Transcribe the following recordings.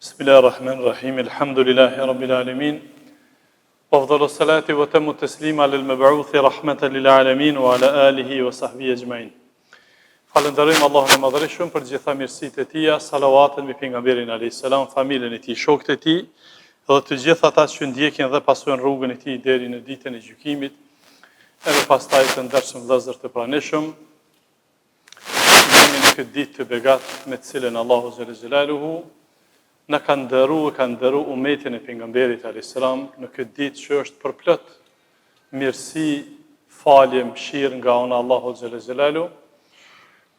Bismillah ar-Rahman ar-Rahim, Alhamdulillahi Rabbil Alamin. Afdalu salati wa tamu taslim ala al-mab'uthi rahmatan lil alamin wa ala alihi wa sahbihi ajma'in. Falënderojmë Allahun e Madhërishëm për gjitha mirësitë e tija, salavatet mbi pejgamberin alayhis salam, familjen e tij, shokët e tij dhe të gjithë ata që ndjekin dhe pasojnë rrugën e tij deri në ditën e gjykimit. Edhe pastaj të ndershëm vëllezër të pranishëm, Jemi në këtë ditë të begatë me të cilën Allahu xhele xhelaluhu na ka nderu e ka nderu umetin e pejgamberit alayhis salam në këtë ditë që është përplot mirësi, falje, mëshirë nga ana Allahu xhele xhelaluhu.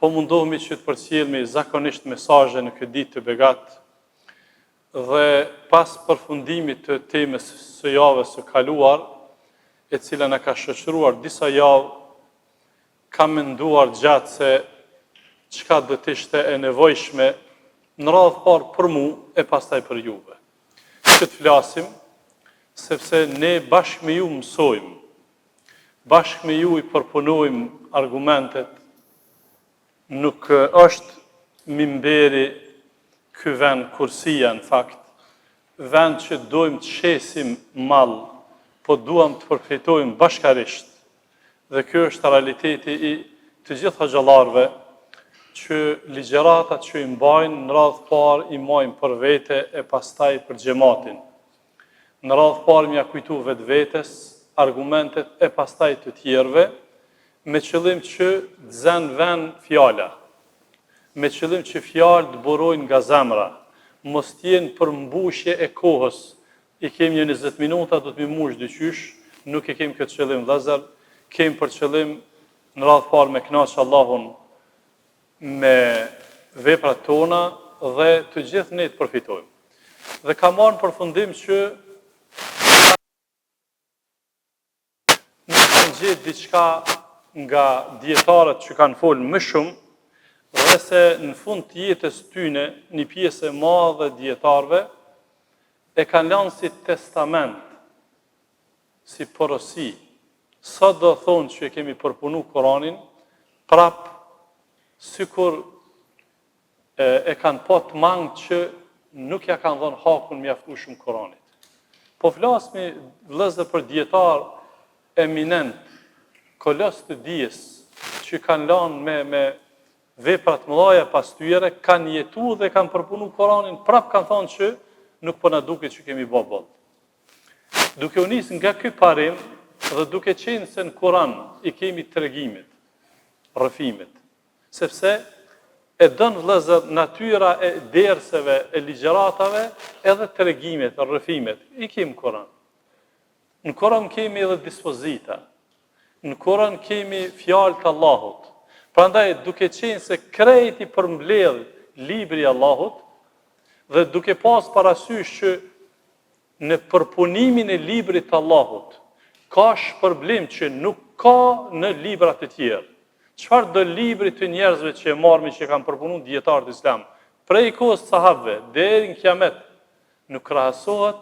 Po mundohemi që të përcjellmi zakonisht mesazhe në këtë ditë të begatë dhe pas përfundimit të temës së javës së kaluar, e cila na ka shoqëruar disa javë Kam menduar gjatë se çka do të ishte e nevojshme në radhë parë për mu e pastaj për juve. Që të flasim, sepse ne bashkë me ju mësojmë, bashkë me ju i përpunojmë argumentet, nuk është mimberi ky vend kursia në fakt, vend që dojmë të shesim mall, po duam të përfitojmë bashkarisht, Dhe ky është realiteti i të gjithë hoxhallarëve që ligjëratat që i mbajnë në radhë parë i majnë për vete e pastaj për xhematin. Në radhë parë m'ia kujtu vetvetes argumentet e pastaj të tjerëve, me qëllim që të zenë ven fjala, me qëllim që fjalët të burojnë nga zemra, mos të jenë përmbushje e kohës, I kemi një 20 minuta, do të m'i mush diqysh, nuk e kemi këtë qëllim vëllezër, kemi për qëllim në radhë parë me kënaq Allahun me veprat tona dhe të gjithë ne të përfitojmë. Dhe kam marrë në përfundim që Nuk kam gjetë diçka nga dijetarët që kanë folë më shumë dhe se në fund të jetës tyne një pjesë e madhe e dijetarëve e kanë lanë si testament, si porosi. Sa do thonë që e kemi përpunu Kuranin, prap sikur e, e kanë pa të mangët që nuk ja kanë dhënë hakun mjaftueshëm Kuranit. Po flasmi vëllezër për dijetarë eminent, kolos të dijes, që kanë lanë me, me vepra të mëdhaja pas tyre, kanë jetu dhe kanë përpunu Kuranin, prap kanë thonë që nuk po na duket që kemi bo boll. Duke u nisë nga ky parim dhe duke qenë se në Kuran i kemi tregimet, rrëfimet, Sepse e don vëllezër natyra e derseve, e ligjëratave, edhe tregimet, rrëfimet, i kemi në Kuran. Në Kuran kemi edhe dispozita. Në Kuran kemi fjalë të Allahut. Prandaj duke qenë se krejt i përmbledh libri i Allahut dhe duke pas parasysh që Në përpunimin e librit të Allahut ka shpërblim që nuk ka në libra të tjerë. Çfarëdo libri të njerëzve që e marrmi që e kanë përpunu dijetarët islam, prej kohës sahabëve deri në kiamet, nuk krahasohet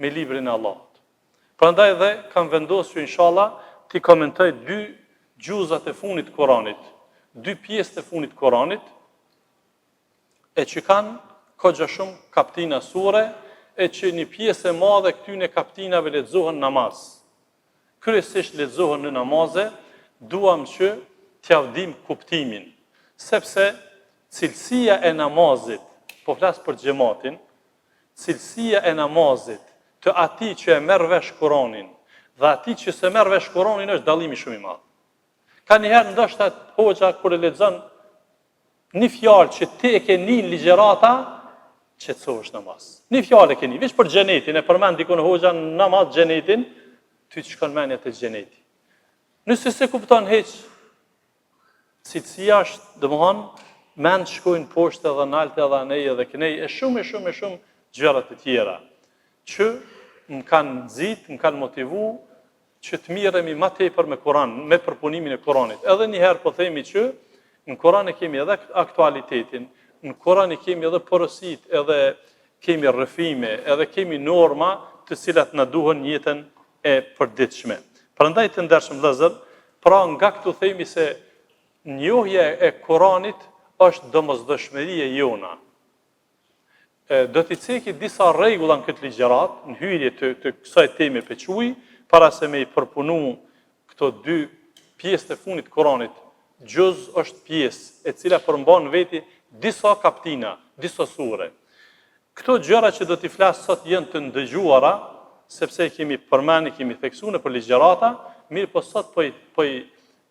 me librin e Allahut. Prandaj dhe kam vendosur që inshallah t'i komentoj dy xhuzat e fundit të Kuranit, dy pjesët e fundit të Kuranit, e që kanë koxha shumë kaptina sure, e që një pjesë e madhe këtyne kaptinave lexohen namaz. Kryesisht lexohen në namaze, duam që t'jav dim kuptimin, sepse cilësia e namazit, po flas për xhematin, cilësia e namazit të atij që e merr vesh Kuranin dhe atij që s'e merr vesh Kuranin është dallimi shumë i madh. Kanjëherë ndoshta hoxha kur e lexon Një fjalë që ti e ke ni në ligjërata, qetësohesh namaz. Një fjalë e ke ni, veç për xhenetin, e përmend dikun hoxha në namaz xhenetin, ty të shkon menja te xheneti. Nëse s'e kupton hiç, cilësia është, domethonë, mend shkojnë poshtë edhe nalt edhe anej edhe kënej, e shumë e shumë e shumë gjëra të tjera, që më kanë nxit, më kanë motivu, që të mirremi ma tepër me Kur'an, me përpunimin e Kur'anit. Edhe një herë po themi që në Kur'an e kemi edhe aktualitetin, në Kur'an e kemi edhe porositë, edhe kemi rrëfime, edhe kemi norma të cilat na duhen në jetën e përditshme. Prandaj të ndershëm vëllezër, pra nga këtu themi se njohja e Kur'anit është domosdoshmëri e jona. Do t'i ceki disa rregulla në këtë ligjëratë, në hyrje të, të kësaj teme pe quj, para se me i përpunu këto dy pjesë të fundit të Kuranit. Xhuz është pjesë e cila përmban në veti disa kaptina, disa sure. Këto gjëra që do t'i flas sot janë të ndëgjuara, sepse i kemi përmend, i kemi theksuar nëpër ligjërata, mirëpo sot po i, po i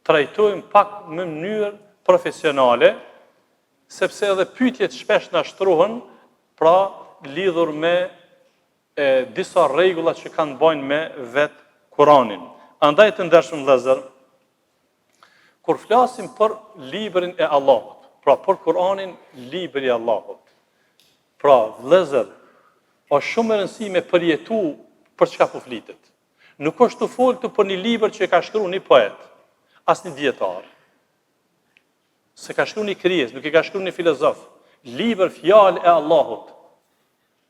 trajtojmë pak në mënyrë profesionale, Sepse edhe pyetjet shpesh na shtrohen, pra lidhur me e, disa rregulla që kanë të bëjnë me vetë Kuranin. Andaj të ndershëm vëllezër, kur flasim për librin e Allahut, pra për Kuranin, libri i Allahut. Pra, vëllezër, është shumë me rëndësi me përjetu për çka po flitet. Nuk është tu fol këtu për një libër që e ka shkru një poet, as një dijetar. S'e ka shkru një krijesë, nuk e ka shkru një filozof. Libër fjalë e Allahut.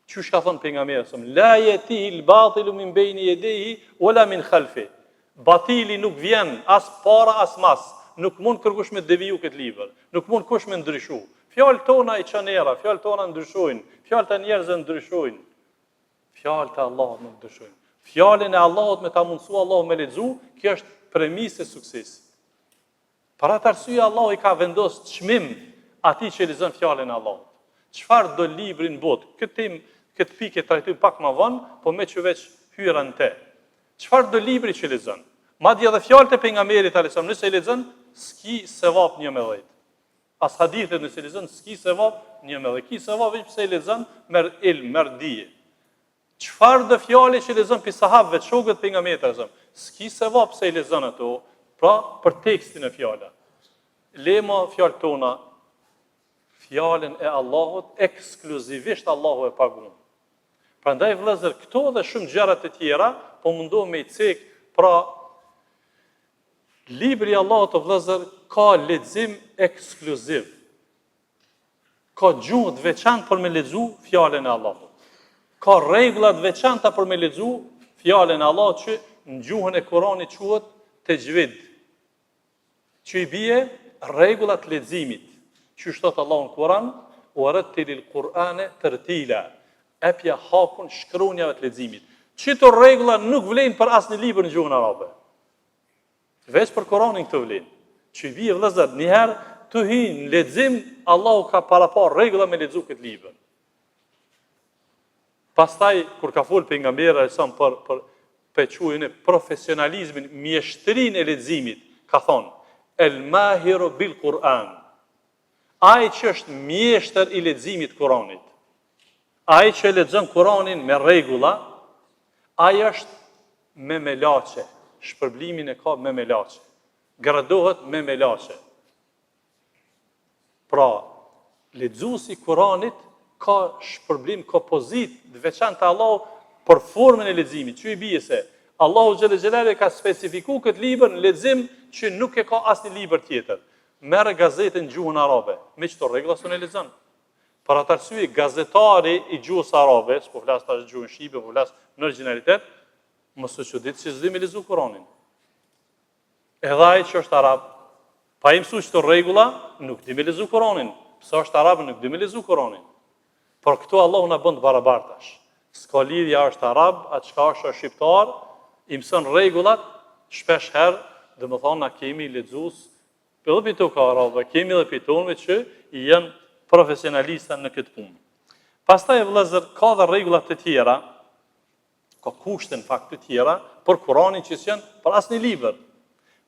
Qysh ka thonë pejgamberi alejhi selam, la jetihil batilu min bejni jedejhi, ue la min khalfi. Batili nuk vjen as para as mas. Nuk mund kërkush me deviju këtë libër. Nuk mund kush me ndryshu. Fjalët tona i çon era, fjalët tona ndryshojnë, fjalët e njerëzve ndryshojnë. Fjalët e Allahut nuk ndryshojnë. Fjalën e Allahut me ta mundësu Allahu me lexu, kjo është premisë e suksesit. Për atë arsye Allahu i ka vendos çmim atij që lexon fjalën e Allahut. Çfarëdo libri në botë, këtë temë, këtë pikë e trajtojmë pak më vonë, po meqë veç hyra në te. Çfarëdo libri që lexon, madje edhe fjalët e pejgamberit alejhi selam, nëse i lexon, s'ki sevap një me 10. As hadithet nëse i lexon, s'ki sevap një me 10. Ki sevap veç pse i lexon, merr ilm, merr dije. Çfarëdo fjale që lexon pi sahabëve, shokëve të pejgamberit alejhi selam, s'ki sevap pse i lexon ato, pra për tekstin e fjala. Le ma fjalët tona, fjalën e Allahut ekskluzivisht Allahu e paguan. Prandaj vëllezër, këto dhe shumë gjëra të tjera, po mundohem me i cek, pra libri i Allahut o vëllezër ka lexim ekskluziv. Ka gjuhë të veçantë për me lexu fjalën e Allahut. Ka rregulla të veçanta për me lexu fjalën e Allahut që në gjuhën e Kuranit quhet texhvid. Që i bie rregullat e leximit. Qysh thotë Allahu në Kuran, "Wa rattilil Qur'ane tertila." Epja hakun shkronjave të leximit. Qito rregulla nuk vlejnë për asnjë libër në gjuhën arabe. Veç për Kuranin këto vlejnë. Që i bie vëllezër, një herë të hy në lexim, Allahu ka parapa rregulla me lexu këtë libër. Pastaj kur ka fol pejgamberi alejhi selam për për pe quajnë profesionalizmin, mjeshtërinë e leximit, ka thonë El mahiru bil Kur'an. Ai që është mjeshtër i leximit të Kuranit. Ai që e lexon Kuranin me rregulla, ai është me melaqe, shpërblimin e ka me melaqe. Gradohet me melaqe. Pra, lexuesi i Kuranit ka shpërblim, ka pozitë të veçantë te Allahu për formën e leximit, që i bie se Allahu xhele xhelaluhu e ka specifiku këtë libër në lexim që nuk e ka asnjë libër tjetër. Merre gazetën në gjuhën arabe, me qëto rregulla s'un e lexon. Për atë arsye gazetari i gjuhës arabe, s'po flas tash gjuhën shqipe, po flas në origjinalitet, mos u çudit që s'di me lexu Kuranin. Edhe ai që është arab, pa i mësu qëto rregulla, nuk di me lexu Kuranin. Pse është arab, nuk di me lexu Kuranin. Por këtu Allahu na bën të barabartë tash. S'ka lidhje a është arab, a çka është, është shqiptar, i mëson rregullat, shpesh herë, domethonë, na kemi lexues Edhe pi toka arabe, kemi edhe pi tonëve që janë profesionalista në këtë punë. Pastaj vëllezër ka dhe rregulla të tjera, ka kushte në fakt të tjera për Kuranin që s'janë për asnjë libër.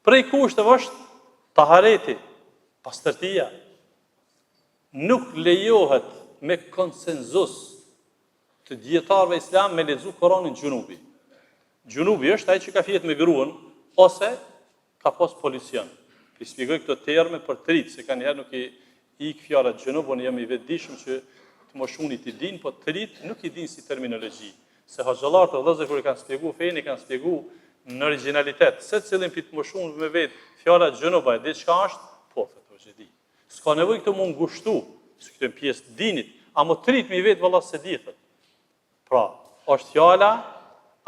Prej kushteve është tahareti, pastërtia. Nuk lejohet me konsenzus të dijetarëve islam me lexu Kuranin xhunubi. Xhunubi është ai që ka fjet me gruan ose ka pas polucion. Po i shpjegoj këto terme për të rinjtë, se kanjëherë nuk i ik fjala xhunub, unë jam i vetëdijshëm që të moshunit i dinë, po të rinjtë nuk i dinë si terminologji. Se hoxhallarët o vëllezër kur i kanë shpjegu fenë, i kanë shpjegu në origjinalitet. Secilin pi të moshunve me vet, fjala xhunub, a e di çka është? Po, thotë, hoxhë e di. S'ka nevojë këto m'u ngushtu, se këto janë pjesë të dinit, amo të rinjtë me i vet vëlla s'e di, thotë. Pra, është fjala,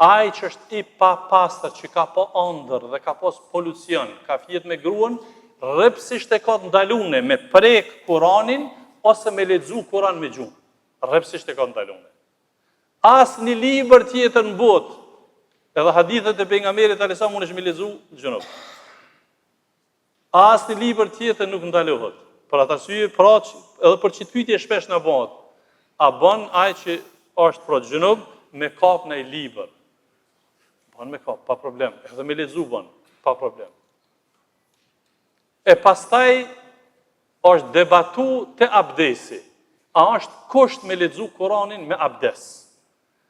ai që është i papastër, që ka pa andër dhe ka pas polucion, ka fjet me gruan, rreptësisht e ka të ndalune me prek Kuranin ose me lexu Kuran me gjuhë. Rreptësisht e ka ndalume. Asnjë libër tjetër në botë, edhe hadithet e pejgamberit alejhi selam mundesh me lexu xhunub. Asnjë libër tjetër nuk ndalohet. Për atë arsye, pra që, edhe për qit pyetje shpesh na bëhet. A bën ai që është pra xhunub me kap naj libër? Bën me kap, pa problem. Edhe me lexu bën, pa problem. E pastaj është debatu te abdesi. A është kusht me lexu Kuranin me abdes?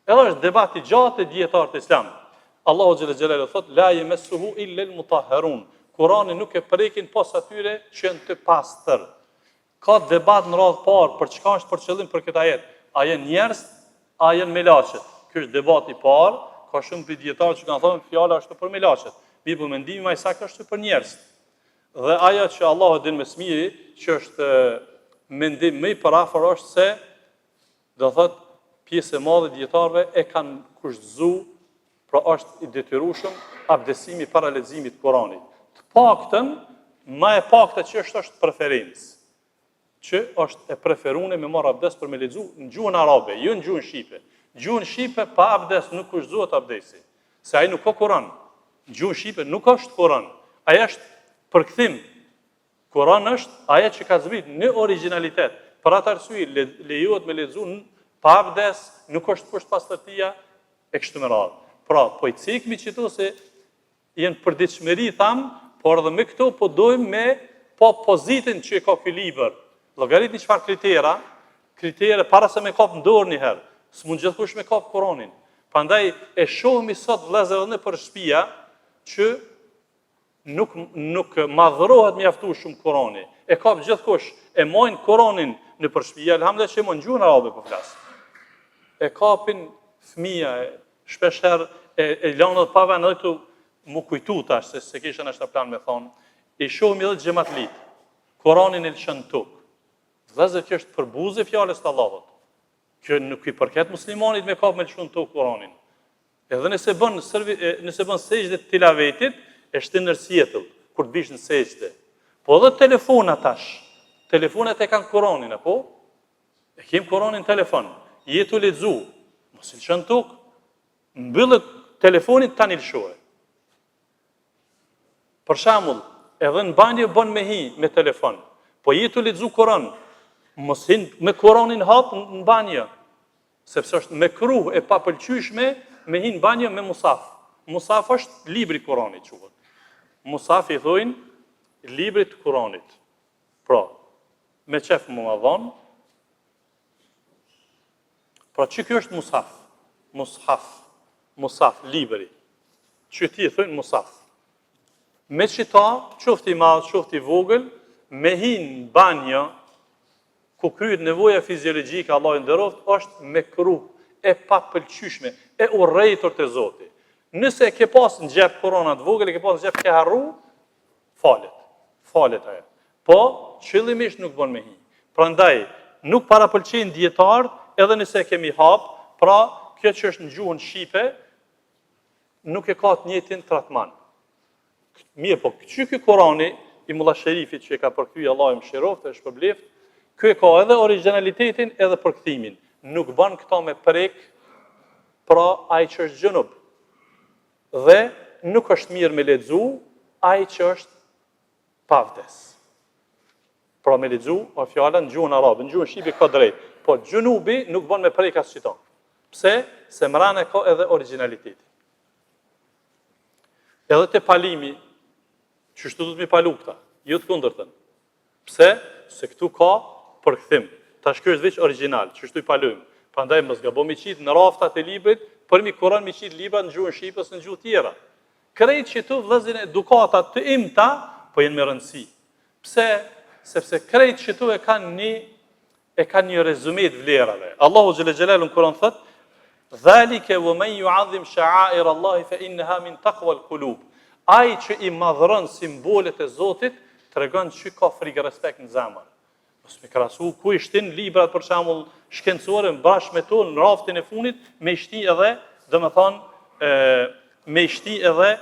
Edhe është debat i gjatë te dijetarët islam. Allahu xhele xhelaluhu thot la yamessuhu illa al-mutahharun. Kuranin nuk e prekin pos atyre që janë të pastër. Ka debat në radhë parë për çka është për qëllim për këtë ajet. A janë njerëz, a janë melaqet? Ky është debati i parë, ka shumë prej dijetarëve që kanë thënë fjala është për melaqet. Mirëpo mendimi më i saktë është për njerëz. Dhe ajo që Allahu e din më së miri, që është mendim më i përafërt është se Do thotë, pjesë e madhe e dijetarëve e kanë kushtëzu, pra është i detyrueshëm abdesimi para leximit të Kuranit. Të paktën, ma e pakta që është është preferencë, që është e preferune me marr abdes për me lexu në gjuhën arabe, jo në gjuhën shqipe. Në gjuhën shqipe pa abdes nuk kushtëzohet abdesi, se ai nuk ka Kuran. Në gjuhën shqipe nuk është Kuran. Ai është përkthim Kuran është ajo që ka zbrit në origjinalitet. Për atë arsye lejohet me lexu pa abdes, nuk është kusht pastërtia e kështu me radhë. Pra, po i cekmi qito se janë përditshmëri tham, por edhe me këto po dojmë me pa pozitën që e ka ky libër. Llogaritni çfarë kritera, kritere para se me kap në dorë një herë. S'mund gjithkush me kap Kuranin. Prandaj e shohmi sot vëllezër edhe nëpër shtëpia që Nuk nuk madhërohet mjaftueshëm Kurani. E kap gjithkush, e majnë Kuranin nëpër shtëpi, elhamdulillah që e majnë gjuhën arabe po flas. E kapin fëmija, shpesh herë e, e lanë edhe pa vend edhe këtu m'u kujtu tash se s'e kisha nashta plan me thonë, i shohim edhe xhematlit. Kuranin e lëshon n'tokë. Vëllezër, kjo është përbuzje e fjalës të Allahut. Kjo nuk i përket muslimanit me kap me lëshu n'tokë Kuranin. Edhe nëse bën servi, nëse bën sexhde të tilavetit, e shtin nër sjetull, kur të bish në sexhde. Po edhe telefona tash, telefonat e kanë Kuranin, apo? E kem Kuranin në telefon, je tu lexu, mos e lëshon n'tokë, mbylle telefonin tani lëshoje. Për shembull, edhe në banjo bën me hi me telefon, po je tu lexu Kuran, mos hin me Kuranin hap në banjo, Sepse është mekruh e papëlqyeshme me hi në banjo me musaf. Musaf është libri i Kuranit quhet. Musaf i thojnë librit të Kuranit. Pra, me qef me ma dhon. Pra që kjo është musaf? Mushaf, musaf, libri. Qëtij i thojnë musaf. Me qita, qoftë i madh, qoftë i vogël, me hi në banjo, ku kryhet nevoja fiziologjike, Allahu i nderoftë, është mekruh, e papëlqyeshme, e urrejtur te Zoti. Nëse e ke pas në xhep Kuranin të vogël, e ke pas në xhep ke harru, falet. Falet ajo. Po, qëllimisht nuk bën me hi. Prandaj, nuk parapëlqejnë dijetarët, edhe nëse e kemi hap, pra kjo që është në gjuhën shqipe, nuk e ka të njëjtin tratman. Mirëpo, që ky Kurani i Mulla Sherifit që e ka përkthy Allahu e mëshiroftë e shpërbleftë, ky e ka edhe origjinalitetin edhe përkthimin. Nuk bën këta me prek, pra ai që është xhunub. Dhe nuk është mirë me lexu ai që është pa avdes. Pra me lexu, o fjala në gjuhën arabe, në gjuhën shqipe ka drejt. Po xhunubi nuk bën me prek as qito. Pse? Se mrena ka edhe origjinalitetin. Edhe te palimi, qështu duhet me i palu këta, jo të kundërtën. Pse? Se këtu ka përkthim. Tash ky është veç origjinal, qështu i palojmë. Prandaj mos gabo me qitë në raftat e librit, përmi Kuran me qitë librat në gjuhën shqipe ose në gjuhë tjera. Krejt qëto vëllezër edukata të imta, po janë me rëndësi. Pse? Sepse krejt qëto e kanë një e kanë një rezume të vlerave. Allahu xhele xhelaluhu në Kur'an thot: "Dhalike wa man yu'azzim sha'air Allahi fa innaha min taqwa al-qulub." Ai që i madhëron simbolet e Zotit, tregon që ka frikë respekt në zemër. Mos me krahasu ku i shtin librat për shembull shkencore bashkë me to në raftin e fundit me i shti edhe, domethënë, ë me i shti edhe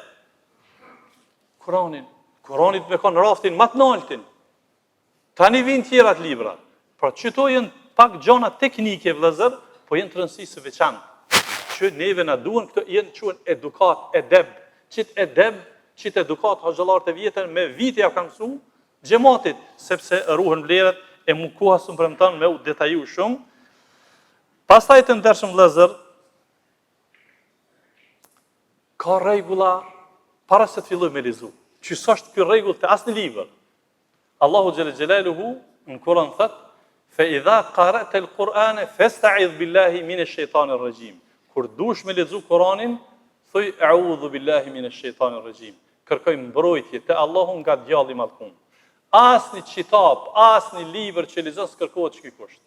Kuranin. Kurani me kon në raftin ma të naltin. Tani vijnë tjerat libra. Pra qëto janë. pak gjona teknike vëllezër, po janë të rëndësisë së veçantë. Që neve na duhen këto janë quhen edukat, edeb. Qit edeb, qit edukat hoxhallarët e vjetër me vite ja kanë mësu xhematit, sepse ruhen vlerat e mu koha s'më premton me u detaju shumë. Pastaj të ndershëm vëllezër, ka rregulla para se të fillojmë me lexu. Që s'është ky rregull te asnjë libër. Allahu xhele xhelaluhu në Kur'an thot: "Fe idha qara'ta al-Qur'ana fasta'idh billahi min ash-shaytanir rajim." Kur dush me lexu Kur'anin, thuj a'udhu billahi min ash-shaytanir rajim. Kërkoj mbrojtje te Allahu nga djalli i mallkum. Asnjë qitap, asnjë libër që lexon s'kërkohet ky kusht.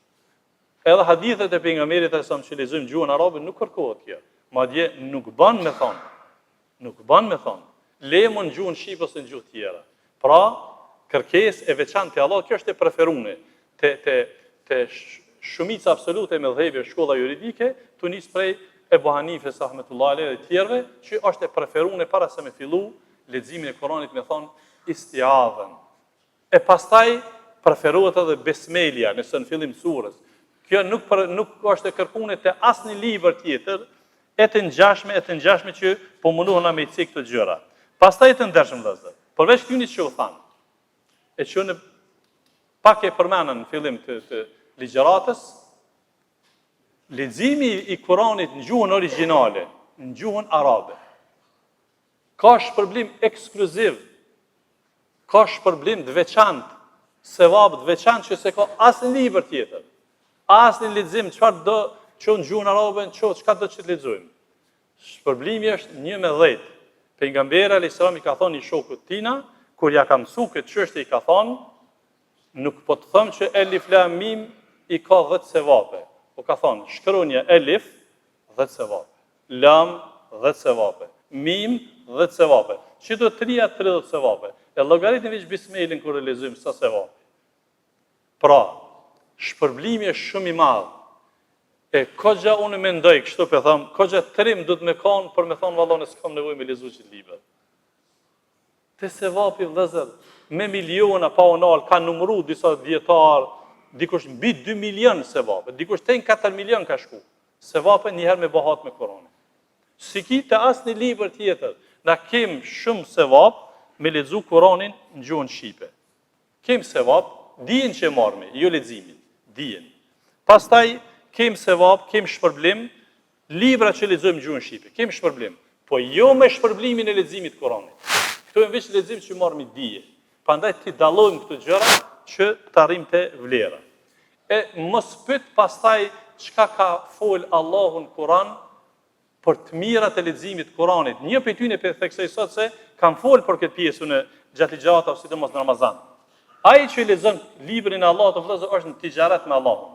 Edhe hadithet e pejgamberit alejhi selam që lexojmë gjuhën arabe nuk kërkohet kjo. Madje nuk ban me thonë. Nuk ban me thonë. Le mo në gjuhën shqipe ose në gjuhë tjera. Pra, kërkesë e veçantë te Allahu, kjo është e preferune te, te, te shumica absolute e medhhebeve, shkolla juridike, tu nis prej Ebu Hanifes, rahmetullahi alejhi dhe tjerëve, që është e preferune para se me fillu leximin e Kuranit me thonë istiadhen. E pastaj preferohet edhe besmelja, nëse në fillim surës. Kjo nuk për, nuk është e kërkune te asnjë libër tjetër, e të ngjashme, e të ngjashme që po mundohena me i cek këto gjëra. Pastaj të ndershëm vëllezër, përveç këtyne që u thanë, e që në pak e përmenda në fillim të, të ligjëratës, leximi i Kuranit në gjuhën origjinale, në gjuhën arabe, Ka shpërblim ekskluziv, ka shpërblim të veçantë, sevap të veçantë që s'e ka asnjë libër tjetër. Asnjë lexim, çfarë do qoftë në gjuhën arabe, qoftë çka do që të lexojmë. Shpërblimi është një me 10. Pejgamberi alayhis salam i ka thonë një shokut tina, kur ja ka mësu këtë çështje i ka thonë, nuk po të them që elif lam mim i ka 10 sevape. Po ka thonë, shkronja elif 10 sevape. Lam, 10 sevape. Mim, 10 sevape. Qito trija 30 sevape. E llogaritni veç bismelën kur e lexojmë sa sevape. Pra, shpërblimi është shumë i madh. E koxha unë mendoj, kështu po them, koxha trim duhet me kanë për me thonë valla unë s'kam nevojë me lexu qit libër. Te sevapi vëllezër, me miliona pa u nal kanë numëru disa dijetarë, dikush mbi 2 milion sevape, dikush te 4 milion ka shku. Sevape një herë me bo hatme Kuranin. S'i ki te asnjë libër tjetër, na kem shumë sevap me lexu Kuranin në gjuhën shqipe. Kem sevap, dijen që e marrmi, jo leximin, dijen. Pastaj kem sevap, kem shpërblim, libra që lexojmë në gjuhën shqipe, kem shpërblim, po jo me shpërblimin e leximit të Kuranit. Këto janë veç lexim që marrmi dije. Prandaj t'i dallojmë këto gjëra që të arrijmë te vlera. E mos pyet pastaj çka ka fol Allahu në Kuran për të mirat e leximit të Kuranit. Një prej tyne po e theksoj sot se kam fol për këtë pjesë unë gjatë ligjëratave, sidomos në Ramazan. Ai që lexon librin e Allahut vëllezër është në tixharet me Allahun.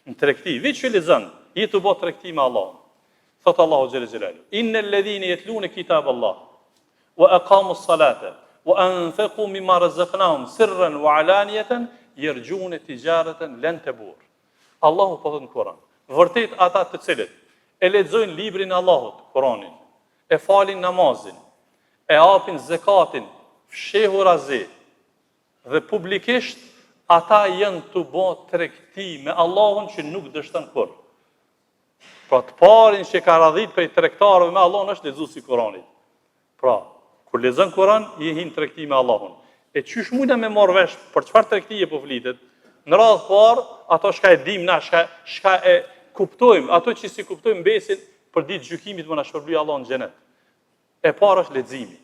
Në tregti, veç që lexon, je tu bo tregti me Allahun. Thot Allahu xhele xhelaluhu: "Innel ledhine jetlune kitab Allah wa aqamu as-salata wa anfaqu mimma razaqnahum sirran wa alaniyatan yarjuna tijaratan lan tabur." Allahu po thotë në Kur'an, vërtet ata të cilët e lexojnë librin e Allahut, Kur'anin, e falin namazin, e apin zekatin fshehurazi dhe publikisht, ata janë tu bo tregti me Allahun që nuk dështon kurrë. Pra të parin që ka radhit prej tregtarëve me Allahun është lexuesi i Kuranit. Pra, kur lexon Kuran, je hin tregti me Allahun. E qysh mujna me marr vesh për çfarë tregtie po flitet? Në radhë parë, ato çka e dim na, çka çka e kuptojmë, ato që s'i kuptojmë mbesin për ditë gjykimit me na shpërbly Allahu në xhenet. E para është leximi.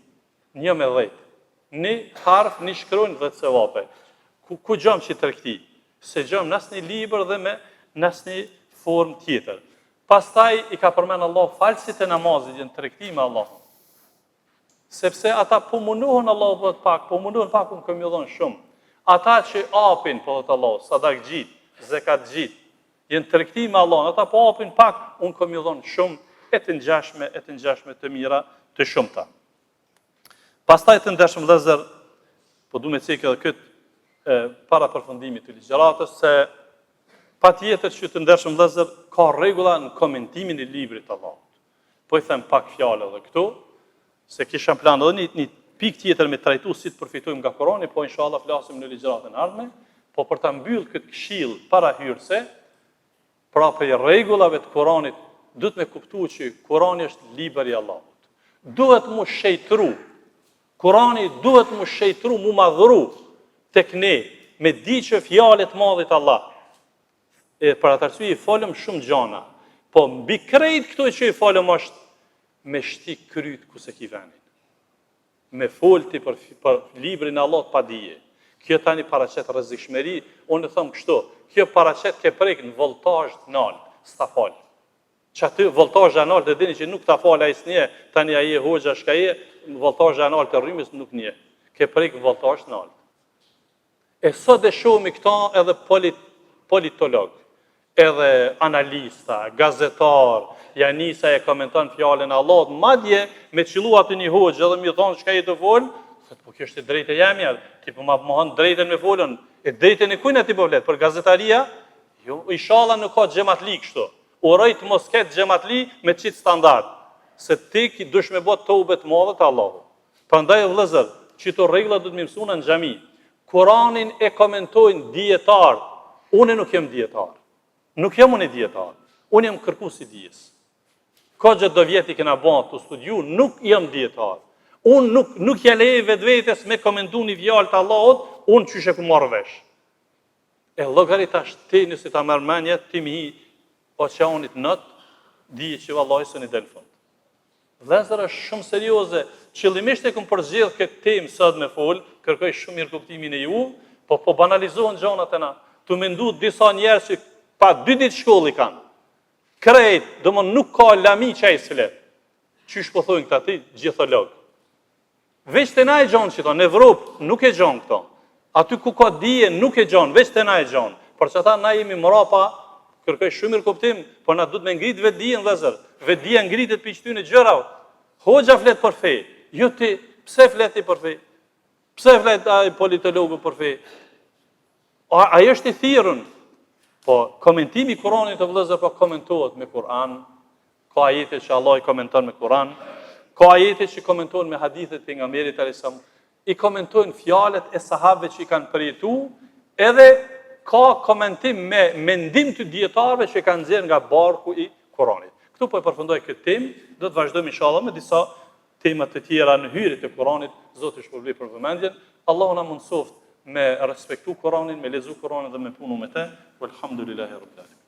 Një me dhetë. Një harf, një shkronjë, dhetë sevape. Ku, ku gjejmë qit tregti? S'e gjejmë në asnjë libër dhe me në asnjë formë tjetër. Pastaj i ka përmend Allahu falësit e namazit janë tregti me Allahun. Sepse ata po mundohen Allahu po thotë pak, po mundohen pak unë kam me ju dhon shumë. Ata që apin, po thotë Allahu, sadakxhit, zekatxhit, Janë tregti me Allahun, ata po apin pak, unë kam me ju dhon shumë e të ngjashme, e të ngjashme të mira të shumta. Pastaj të ndershëm vëllezër, po du me cekë edhe këtë e, para përfundimit të ligjëratës, se patjetër që të ndershëm vëllezër, ka rregulla në komentimin e librit të Allahut. Po i them pak fjalë edhe këtu, se kisha plan edhe një, një pikë tjetër me trajtu si të përfitojmë nga Kurani, po inshallah flasim në ligjëratën e ardhme. Po për ta mbyllë këtë këshillë parahyrëse, pra prej rregullave të Kuranit, duhet me kuptu që Kurani është libër i Allahut. Duhet mu shejtru. Kurani duhet mu shejtru, mu madhru tek ne, me di që fjalë e të madhit Allah. E për atë arsye i folëm shumë gjana. Po mbi krejt këto që i folëm është me shti kryt ku s'e ki venin. Me fol ti për, për librin e Allahut pa dije. Kjo tani paraqet rrezikshmëri, unë e them kështu, kjo paraqet ke prek në voltazh të nalt, s'ta fal. Qaty voltazh e nalt e dini që nuk ta fal ai s'nje, tani ai e hoxha shka je, voltazh e nalt e rrymës nuk nje. Ke prek voltazh të nalt. E sot e shohim këta edhe polit, politolog, edhe analista, gazetar, ja nis e komenton fjalën e Allahut, madje me qëllu aty një hoxhë edhe me thonë çka je tu fol, thotë po kjo është e drejtë e jemja, ti po ma mohon drejtën me folën, e drejtën e kujna ti po flet, për gazetaria, jo, ishalla nuk ka xhematli kështu. Uroj të mos ketë xhematli me qit standard, se ti ki dush me bo tobe të madhe te Allahu. Prandaj o vëllezër, qito rregulla duhet me mësu në xhami. Kuranin e komentojnë dijetarët. Unë nuk jam dijetar. Nuk jam unë dijetar. Unë jam kërkues i dijes. Koxha do vjet i kena ba tu studiu, nuk jam dijetar. Unë nuk nuk ja lejoj vetvetes me komentu një fjalë të Allahut, unë qysh e kum marrë vesh. E llogarit tash ti nëse ta merr mendja ti me hi oqeanit not, dije që vallahi s'un i del fund. Vëllezër është shumë serioze, qëllimisht e kom përzgjedh këtë temë sot me fol, kërkoj shumë mirëkuptimin e ju, po po banalizohen gjanat e na. Tu mendu disa njerëz që pa dy ditë shkollë i kanë. Krejt, domon nuk ka lami që ai s'flet. Qysh po thonë këta ti gjitholog. Veç te na e gjon qito, në Evropë nuk e gjon këto. Aty ku ka dije nuk e gjon, veç te na e gjon. Për qata na jemi mrapa, kërkoj shumë mirëkuptim, po na duhet me ngrit vetëdijen vëllezër. Vetëdija ngritet prej qëtyne gjërave. Hoxha flet për fe, jo ti, pse flet ti për fe? Pse flet ai politologu për fe? A, ai është i thirrun? Po, komentimi i Kuranit o vëllezër po komentohet me Kur'an, Ka ajete që Allah i komenton me Kur'an, ka ajete që komentohen me hadithet e pejgamberit alayhis salam, i komentojnë fjalët e sahabëve që i kanë përjetu, edhe ka komentim me mendim të dijetarëve që e kanë nxjerrë nga barku i Kuranit. Këtu po e përfundoj këtë temë, do të vazhdojmë inshallah me disa tema të tjera në hyrje të Kuranit. Zoti ju shpërbleftë për vëmendjen. Allahu na mundësoftë me respektu Kuranin, me lexu Kuranin dhe me punu me të. Walhamdulillahi rabbil alamin.